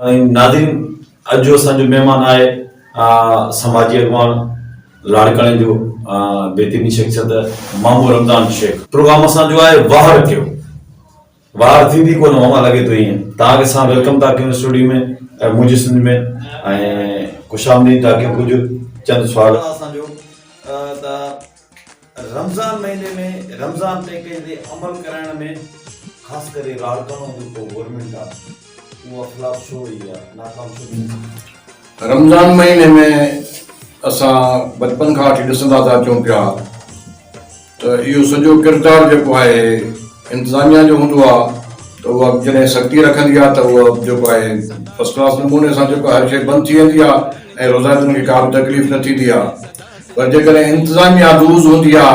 ناظرين اڄ جو اسان جو مهمان آهي سماجي اڳواڻ لاڙڪاڻي جو بهترين شخصيت مامو رمضان شيخ. پروگرام اسان جو آهي واهر ڪيو واهر ٿيندي ڪونه ماما لڳي ٿو ائين توهان کي اسان welcome ٿا ڪيون اسٽوڊيو ۾ منهنجي سنڌ ۾ ۽ خوش آمديد ٿا ڪيون ڪجهه چند سوال اسان جو ته رمضان مهيني ۾ رمضان پيڪيج تي عمل ڪرائڻ ۾ خاص ڪري لاڙڪاڻو جيڪو گورنمينٽ آ اها فلاپ شو رهي آ ناڪام شو رهي. رمضان مهيني ۾ اسان بچپن کان وٺي ڏسندا ٿا اچون پيا ته اهو سڄو ڪردار جيڪو آهي انتظاميا جو هوندو آ ته اها جڏهن سختي رکندي آ ته اها جيڪو آهي فرسٽ ڪلاس نموني سان جيڪو هر شيء بند ٿي ويندي آ ۽ روزائتن کي ڪا به تڪليف نه ٿيندي آ. پر جيڪڏهن انتظاميا لوز هوندي آ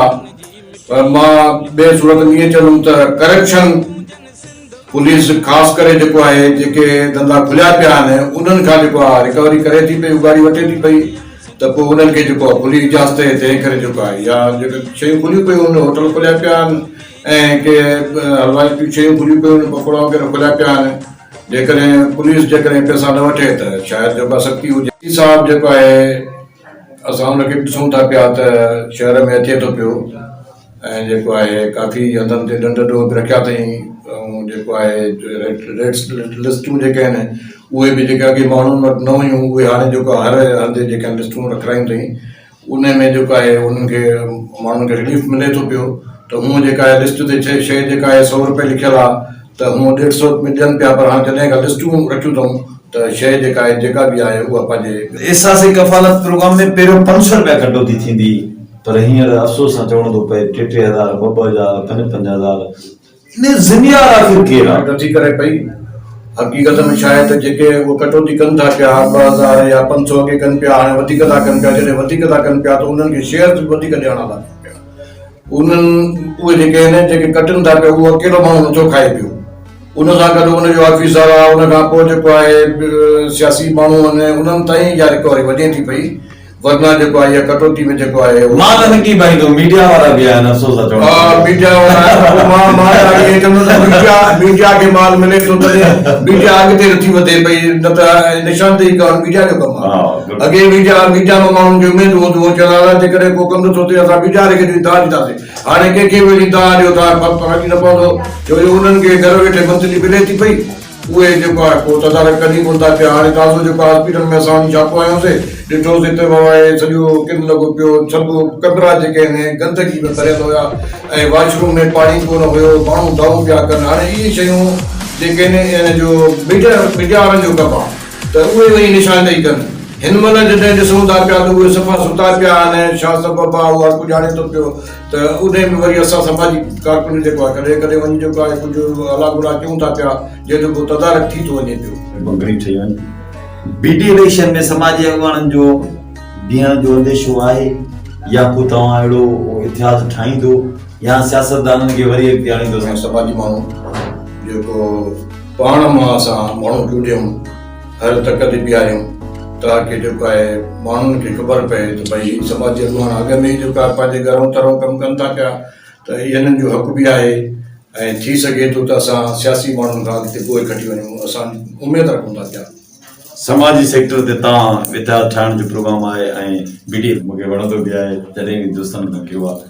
پر مان ٻئي صورت ۾ ائين چوندم ته ڪرپشن پوليس خاص ڪري جيڪو آهي جيڪي ڌنڌا کليا پيا آهن انهن کان جيڪو آ رڪوري ڪري ٿي پئي اگاڙي وٺي ٿي پئي ته پوء انهن کي جيڪو آ کلي اجازت آهي تنهن ڪري جيڪو آهي يا جيڪي شيون کليون پيون آهن هوٽل کليا پيا آهن ۽ ڪي حلوائي جون شيون کليون پيون آهن پڪوڙا وغيره کليا پيا آهن جيڪڏهن پوليس جيڪڏهن پئسا نه وٺي ته شايد جيڪو آ سختي هجي صاحب جيڪو آهي اسان ان کي ڏسون ٿا پيا ته شهر ۾ اچي ٿو پيو ۽ جيڪو آهي ڪافي هنڌن تي ڏنڊ ڏوهه به رکيا اٿئي ۽ جيڪو آهي ريٽس لسٽون جيڪي آهن اهي به جيڪي اڳي ماڻهن وٽ نه هيون اهي هاڻي جيڪو هر هنڌ جيڪي آهن لسٽون رکرايون اٿئي ان ۾ جيڪو آهي انهن کي ماڻهن کي رليف ملي ٿو پيو ته هونء جيڪا آهي لسٽ تي شيء جيڪا آهي سو روپئي لکيل آهي ته هونء ڏيڍ سو ۾ ڏين پيا پر هاڻي جڏهن کان لسٽون رکيون اٿئون ته شيء جيڪا آهي جيڪا به آهي اها پنهنجي. احساس ڪفالت پروگرام ۾ پهريون 500 رپيا ڪٽوتي ٿيندي هئي پر هينئر افسوس سان چوڻو ٿو پئي ٽي ٽي هزار، ٻه ٻه هزار، پنج پنج هزار ان جو ذميوار آخر ڪير آهي؟ نٿي ڪري پئي حقيقت ۾ ڇا آهي ته جيڪي اهو ڪٽوتي ڪن ٿا پيا 2000 يا 500 اڳي ڪن پيا هاڻي وڌيڪ ٿا ڪن پيا جڏهن وڌيڪ ٿا ڪن پيا ته انهن کي شيئرز به وڌيڪ ڏيڻا ٿا پون پيا. انهن اهي جيڪي آهن جيڪي ڪٽن ٿا پيا اهو اڪيلو ماڻهو نٿو کائي پيو ان سان گڏ ان جو آفيسر آهي ان کان پوء جيڪو آهي سياسي ماڻهو آهن انهن تائين اها رڪوري وڃي ٿي پئي ورنه جيڪو آهي اها ڪٽوتي ۾ جيڪو آهي مان ته نڪي ڀائيندو ميڊيا وارا به آهن افسوس سان چوڻو ها ميڊيا وارا آهن مان مان ته ائين چوندس ته ميڊيا ميڊيا کي مال ملي ٿو تڏهن ميڊيا اڳتي نٿي وڌي پئي نه ته نشاندهي ڪرڻ ميڊيا جو ڪم آهي اڳي ميڊيا ميڊيا مان ماڻهن کي اميد هوندي هو چوندا هئا جيڪڏهن ڪو ڪم نٿو ٿئي اسان ميڊيا واري کي ڏيون دانهن ڏينداسين هاڻي ڪنهن کي به وڃي دانهن ڏيو ٿا فرق ئي نه پوندو ڇو جو انهن کي گهر ويٺي منٿلي ملي ٿي پئي اهي جيڪو آهي ڪو تدارڪ ڪن ئي ڪونه ٿا پيا هاڻي تازو جيڪو هاسپيٽل ۾ اسان وڃي ڇاپو هنيوسي ڏٺوسي ته بابا هي سڄو ڪن لڳو پيو سڀ ڪمرا جيڪي آهن گندگي ۾ ڀريل هيا ۽ واش روم ۾ پاڻي ڪونه هيو ماڻهو دانهون پيا ڪن هاڻي اهي شيون جيڪي آهن ان جو ميڊيا ميڊيا وارن جو ڪم آهي ته اهي وڃي نشاندهي ڪن. هن مهل جڏهن ڏسون ٿا پيا ته اهي صفا ستا پيا آهن. شاهه سبب آهي اهو هر ڪو ڄاڻي ٿو پيو ته انهي ۾ وري اسان سماجي ڪارڪن جيڪو آهي ڪڏهن ڪڏهن وڃي جيڪو آهي ڪجهه هلا گلا ڪيون ٿا پيا جنهن جو ڪو تدارڪ ٿي ٿو وڃي پيو. غريب ٺهي وڃ. بي ڊي اليڪشن ۾ سماجي اڳواڻن جو بيهڻ جو انديشو آهي يا ڪو توهان اهڙو اتحاد ٺاهيندو يا سياستدانن کي وري اڳتي آڻيندو؟ سماجي ماڻهو جيڪو پاڻ مان اسان ماڻهو چونڊيون هر تڪ تي بيهاريون تاڪه جيڪو آهي ماڻهن کي خبر پئي ته ڀئي هي سماجي اڳواڻ اڳ ۾ ئي جيڪو آهي پنهنجي گهرون ترون ڪم ڪن ٿا پيا ته هنن جو حق به آهي ۽ ٿي سگهي ٿو ته اسان سياسي ماڻهن کان اڳتي پوء کٽي وڃون اسان اميد رکون ٿا پيا. سماجي سيڪٽر تي تان اتحاد ٺاهڻ جو پروگرام آهي ۽ بي ڊي ايف مونکي وڻندو به آهي جڏهن به دوستن کان ڪيو آهي.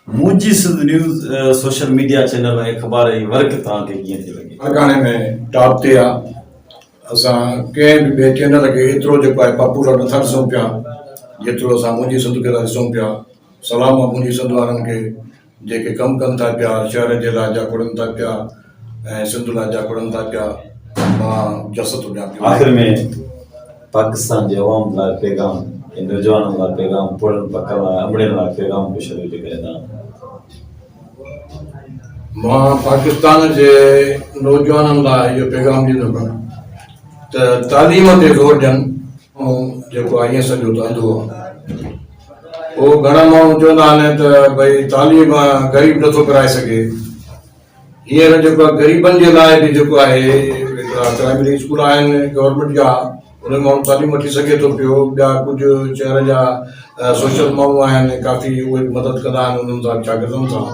منهنجي Sindh news social media channel ۽ اخبار جي ورڪ توهان کي ڪيئن ٿي لڳي؟ لاڙڪاڻي ۾ ٽاپ تي آ اسان ڪنهن به ٻئي چينل کي ايترو جيڪو آهي پاپولر نٿا ڏسون پيا جيترو اسان منهنجي سنڌ کي ٿا ڏسون پيا سلام آ منهنجي سنڌ وارن کي جيڪي ڪم ڪن ٿا پيا شهر جي لاء جاکوڙن ٿا پيا ۽ سنڌ لاء جاکوڙن ٿا پيا مان جس ٿو ڏيان پيو. آخر ۾ پاڪستان جي عوام لاء پيغام ۽ نوجوانن لاء پيغام پوڙهن پڪن لاء امڙين لاء پيغام ڪو ڇڏيو جيڪڏهن توهان. مان پاڪستان جي نوجوانن لاء اهو پيغام ڏيندس ته تعليم تي زور ڏين. جيڪو آهي ائين سمجهو ته انڌو آهي. پوء گهڻا ماڻهو چوندا آهن ته ڀئي تعليم غريب نٿو پرائي سگهي. هينئر جيڪو آهي غريبن جي لاء به جيڪو آهي هڪڙا پرائمري اسڪول آهن گورنمينٽ جا ان ۾ ماڻهو تعليم وٺي سگهي ٿو پيو ٻيا ڪجهه شهر جا سوشل ماڻهو آهن ڪافي اهي به مدد ڪندا آهن انهن سان شاگردن سان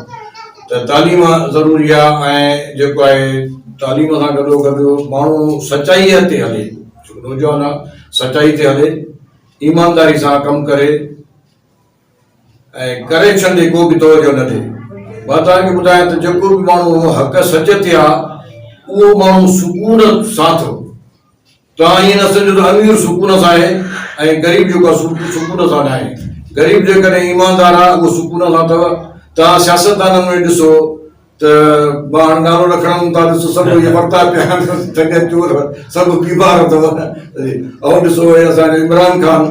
ته تعليم ضروري آهي ۽ جيڪو آهي تعليم سان گڏو گڏ ماڻهو سچائيء تي هلي. جيڪو نوجوان آ سچائي تي هلي ايمانداري سان ڪم ڪري ۽ ڪريڪشن ڏي ڪو به توجه نه ڏي. مان توهان کي ٻڌايان ته جيڪو به ماڻهو حق سچ تي آ اهو ماڻهو سڪون سان ٿو. توهان ائين نه سمجهو ته امير سڪون سان آهي ۽ غريب جيڪو آ سڪون سان ناهي. غريب جيڪڏهن ايماندار آ اهو سڪون سان اٿو. توهان سياستدانن ۾ ڏسو ته مان هاڻ نالو نه کڻندم توهان ڏسو سڀ اهي ورتا پيا آهن ٺڳ چور سڀ بيمار اٿو ۽ ڏسو هي اسان جو عمران خان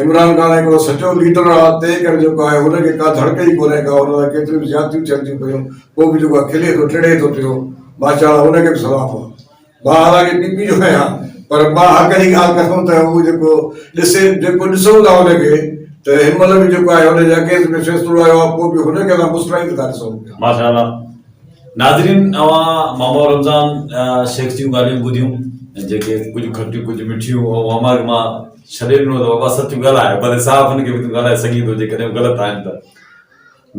عمران خان هڪڙو سچو ليڊر آهي تنهن ڪري جيڪو آهي هن کي ڪا ڌڙڪ ئي ڪونهي ڪا هن سان ڪيتريون به زيادتيون ٿين ٿيون پيون پوء به جيڪو آهي کلي ٿو ٽڙي ٿو پيو ماشاء الله هن کي به سلام آهي مان حالانڪه پي پي جو آهيان پر مان حق جي ڳالهه ڪندم ته هو جيڪو ڏسي جيڪو ڏسون ٿا هن کي ته هن مهل به جيڪو آهي هن جي اگينسٽ ۾ فيصلو آيو آهي پوء به هن کي اسان مسڪرائيندي ٿا ڏسون پيا. ماشاء الله ناظرين اوهان ماما رمضان شيخ جون ڳالهيون ٻڌيون جيڪي ڪجهه کٽيون ڪجهه مٺيون ۽ امان کي مان ڇڏي ڏنو ته بابا سچ ڳالهاء ڀلي صحافين کي به تون ڳالهائي سگهين ٿو جيڪڏهن غلط آهن ته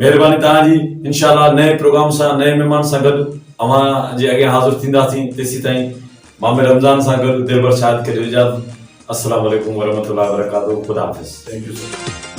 مهرباني توهان جي انشاء الله نئين پروگرام سان نئين مهمان سان گڏ اوهان جي اڳيان حاضر ٿينداسين تيسيتائين مامي رمضان سان گڏ دلبر شاهد کي ڏيو اجازت السلام عليڪم ورحمة الله وبرڪاته خدا حافظ. Thank you sir.